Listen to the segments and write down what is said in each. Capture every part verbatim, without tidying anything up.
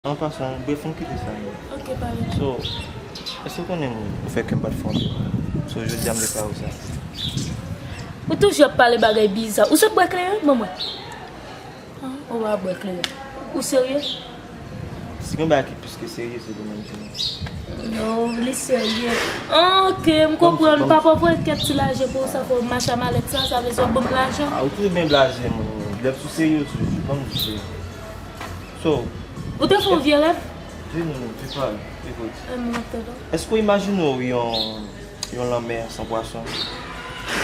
An pasan, bref, ann kite sa. Ok, pale. So, èske w konnen ou fè kè m bat fè anpil mal? So, jodi a m deklare w sa. Ou toujou ap pale bagay biza. Ou sot bwè kleren? Ban mwen. Ah, ou pa bwè kleren. Ou serye? Si gen bagay ki plis ke serye, se li menm ki non. Non, li serye. Ah, ok, m konprann. Papa voye kèk ti lajan pou ou, sa fè w mache a malèt sa, sa vle di w ap ban m lajan. Ah, ou toujou byen blaze, mon. Lè w sou serye, ou toujou ban m serye. So, ou te fè yon vye rèv? Di nou, di pale, ekout. Èske w imajine w yon, yon lanmè san pwason?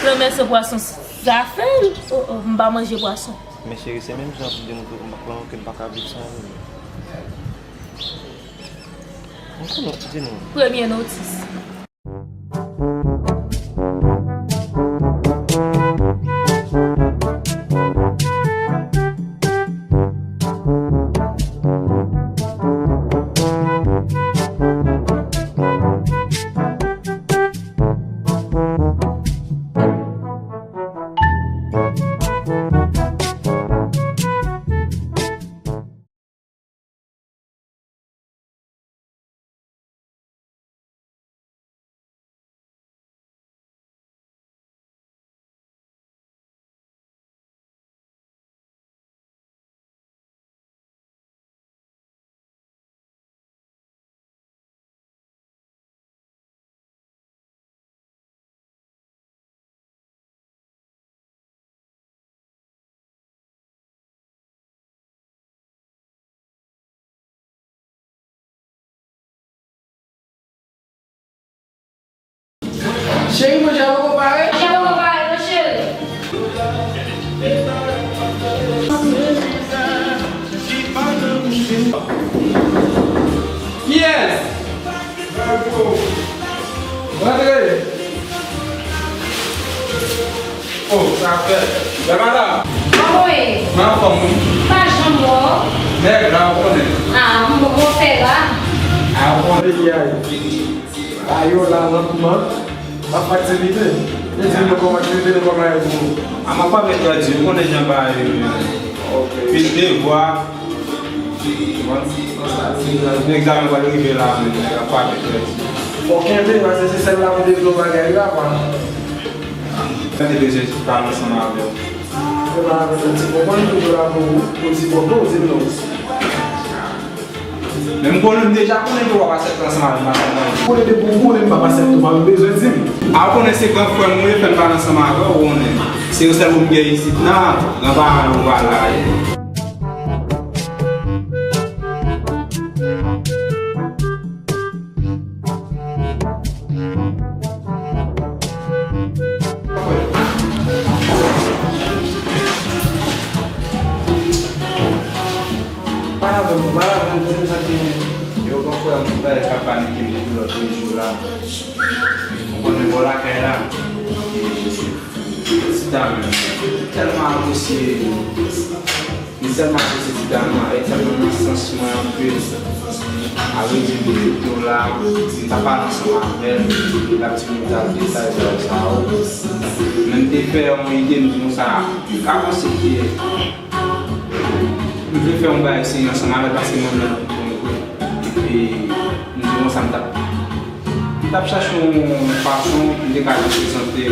Lanmè san pwason, zafè l. Oh, oh, m pa manje pwason. Men cheri, se menm jan pou m di nou tou, m pa kwè ke m pa ka viv san ou. M konnen, di nou. Premye notis. Cheri, manje a poko pare? Manje a poko pare non, cheri. Kiyès? Rantre. Oh, sa fè. Bèl madanm. Kòman w ye? Mwen anfòm, wi. Pa janm wè w. Nèg la, ou konnen. Ah, m bon, mwen fè la. Ah, ou konnen. Peyi a ye. Ba yo la rantman. M ap aktivite. Yo di m nou kòm aktivite, nou kòm la yo di nou. A m ap avèk Radi, ou konnen jan bagay yo ye. Ok. Pil devwa. Egzamen pral rive la, men nèg ap avèk Radi. Fò kenbe, paske se sèl la pou devlope bagay la, kwa. Tande bezwen pale ansanm avè w. Mwen pa avè w, ti konprann toujou la pou ou, pou di bon, non, di m non. Men m konnen, m deja konnen ke w ap aksepte ansanm avè m, paske mwen. Konnen depi w konnen m p ap aksepte w, pa menm bezwen di m. A, w konnen se gran frè m ou ye, fè m pale ansanm avè w, ou konnen. Se yon sèl moun m gen isit la, gran paran yo pa la ye. Pale avè m, pale avè m, di m sa k genyen. Yo, gran frè m, tout bagay k ap panike m depi lòt jou la. Ou konnen bò lakay la, e, ti dam, tèlman apresye. Li tèlman apresye ti dam nan, e tèlman nan sans mwen anpil. A vrè di, m te koute w la, m t ap pale ansanm avè l, l ap di m yon tas detay sa yo, sa yo. Men m te fè yon ide, m di konsa, m ka panse ke m vle fè yon bagay serye ansanm avè l, paske mwen menm m konn vre. E m di konsa, m t ap, m t ap chache yon fason pou m te ka reprezante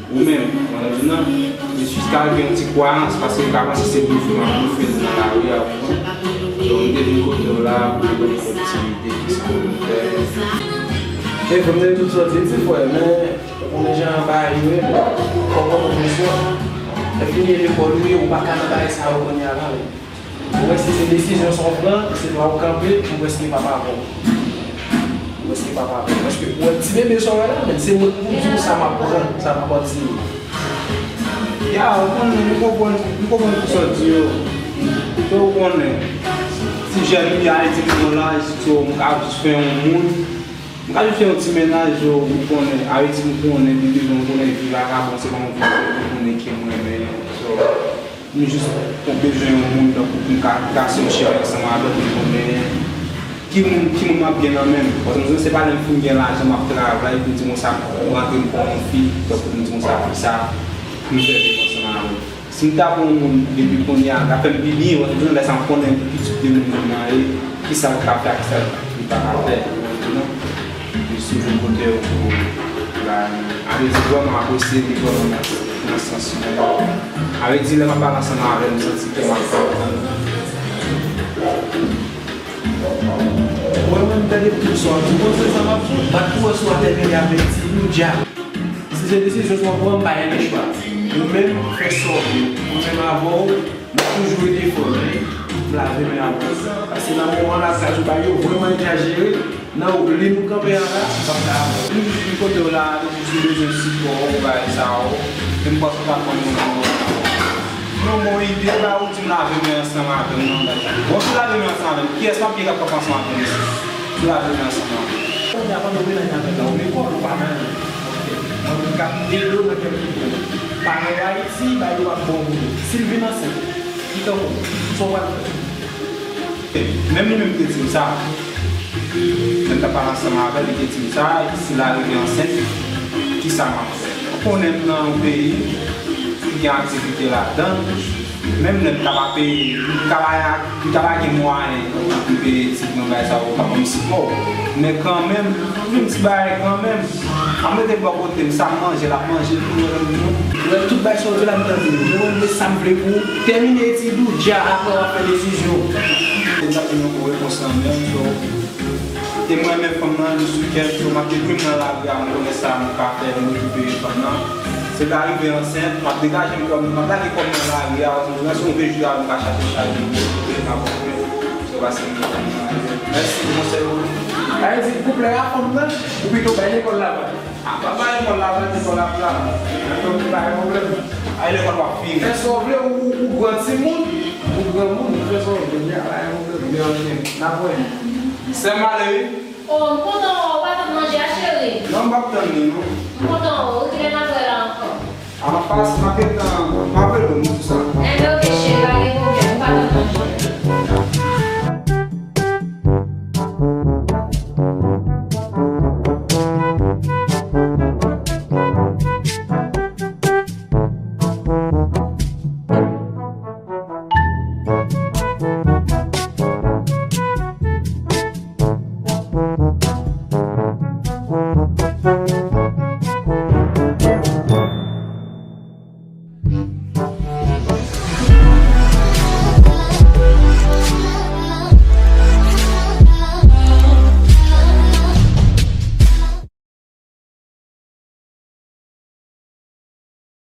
ou menm, mwen di non, men jiska l gen yon ti kwayans, paske l ka panse se blofe m ap blofe l nan lari a, ou konprann? Donk, m te vin kote w la, pou m te ba w kèk ti ide ki sa pou m fè. E, fò m te di tout sa w di, ti frè, men, ou konnen jan bagay yo ye, men, fò w konprann kesyon. Lè fini lekòl ou ye, ou pa ka nan bagay sa yo kounye a la, men. Ou wè si se desizyon sa w pran, se dwa w kanpe, ou wè si papa avè w. Ou wè si papa avè w. Paske ou wè ti bebe sa w wè la, men se mwen pou di w sa m ap pran, sa m ap kontinye. Ya, ou konnen, m konprann, m konprann tout sa w di yo. Ke ou konnen, ti jèn m ye, Ayiti m gon laj, so, m ka jis fè yon moun. M ka jis fè yon ti mennaj, yo, ou konnen, Ayiti m konnen, depi lè m konnen vi vakabon, se pa yon vi m konnen ke m renmen. So, m jis bezwen yon moun tankou pou m ka kase yon cheri ansanm avè l, m konnen ki moun, ki moun m ap gen nan men m. Paske m se pa lè m fin gen lajan, m ap travay, pou m di konsa, m rantre m pran yon fi, tankou pou m di konsa, fi sa, pou m fè viv ansanm avè l. Si m ta pran yon moun depi kounye a, l ap fè m pi byen, wè, lè sa m konnen pitit de moun nan ye, kisa l ka fè ak sa li pa ka fè, ou konprann? Jis yon kote pou la, a vle di vrèman apresye li vrèman nan, nan sans mwen. A vle di lè m ap pale ansanm avè l, m santi ke m ap konprann. Mwen menm, tande tout sa w di, ou konn sa m ap fè? M ap tou wè si w a tèmine avèk ti Doudja. Si se desizyon sa w pran, m pa gen lechwa. Ou menm, fè sa w vle. Mwen menm avè w, m ap toujou rete fò, men m lave men avè w. Paske nan moman la, sa yo ba yo vrèman egzajere. Nan li nou kanpe an la, m p ap ka avè w. Li jis li kote w la, li jis li bezwen sipò w, bagay sa yo. E m panse w ta konn yon bon, yon bon ide, ba ou di m lave men ansanm avè m nan, bagay. Bon, si w lave men ansanm avè m, kiyès m ap gen k ap kanpe ansanm avè m isit? Si w lave men ansanm avè m. Kounye a, pandan w mennaj avè l la, ou lekòl, ou pa nan li. Ok. Mwen menm k ap ede w nan kèk nivo. Paran w Ayiti, ba yo ap bon pou ou. Si l vin ansent, ki tan w, sa w pral fè? Menm li menm te di m sa. Lè m t ap pale ansanm avè l, li te di m sa, si l arive ansent, kisa m ap fè? Ou konnen m nan yon peyi ki gen aktivite ladan l. Menm lè m ta pa peye, m ta pa, m ta pa gen mwayen pou m peye etid mwen, bagay sa yo, pa ban m sipò. Men kanmenm, yon ti bagay kanmenm. An mete bò kote m, sa m manje, l ap manje l tou, mwen menm tou. Lè tout bagay sa w di la, m tande yo. Men mwen, men sa m vle pou ou, tèmine etid ou dja, apre w ap fè desizyon w. E m t ap jwenn yon gwo repons nan men w, so, e mwen menm fanm nan, li sou kè m, so, m ap detwi m nan lari a, m konnen sa m ka fè, m rekipere fanm nan. Si l ta rive ansent, m ap degaje m kò m, m ap lage kò m nan lari a, ou konprann, si yon vye jou a, m ka chache chaje, m ap fè, so, paske m, mèsi pou konsèy ou. Sa vle di, koup lè a fanm nan, ou pito bay lekòl la. A, pa bay lekòl la, bay lekòl la pla. Lekòl ki pa gen pwoblèm. Ay, lekòl w ap fini. Fè sa w vle, ou, ou, ou gran timoun, ou granmoun, ou fè sa w vle, ya, pa gen pwoblèm. Byen, ok. N ap wè. Sè m ale, wi. Oh, m kontan wè w, ou pa tann manje a, cheri? Non, m p ap tann li, non. M kontan wè w, wi, kilè n ap wè la ankò? A, m ap pase, m ap gentan, m ap rele w, m di w sa. Enben, ok, cheri, pa gen pwoblèm, ou pa tann manje.